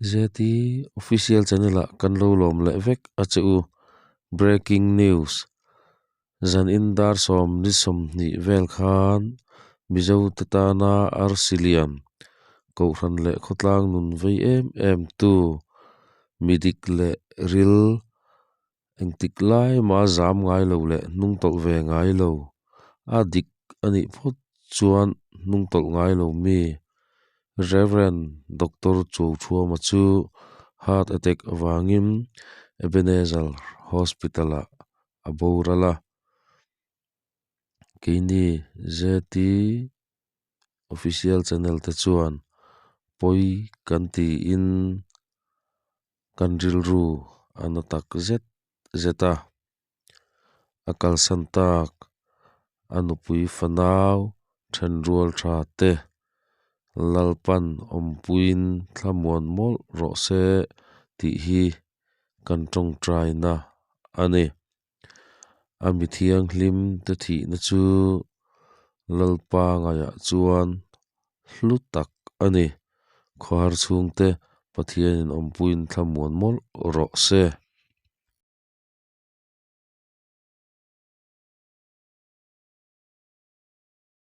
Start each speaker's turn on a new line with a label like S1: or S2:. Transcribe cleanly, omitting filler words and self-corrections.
S1: ZT Official Channel ah kan lo lawm leh vek a che u. Breaking News, Zan in dar sawm ni sawmhnih vel khan Mizo te tana arsi lian, Kohhran leh khawtlang nun vei em em tu, mi dik leh ril, Engtik lai mah zam ngai lo leh hnung tawlh ve ngai lo. A dik a nih phawt chuan hnung tawlh ngai lo mi? Rev. Doctor Chuauṭhuama chu heart attack avangin Ebenezer Hospital-ah a boral a. Keini ZT Official Channel te chuan pawi kan tiin Kan rilru a na tak zet zet a, a kalsan tak, a nupui fanau thenrual tha te Lalpan awmpuiin thlamuan mawlh rawh se tih hi kan tawngtaina a ni. A mi thianghlim te thihna chu Lalpa ngaiah chuan hlu tak a ni. Khawhar chhungte Pathianin awmpuiin thlamuan mawlh rawh se.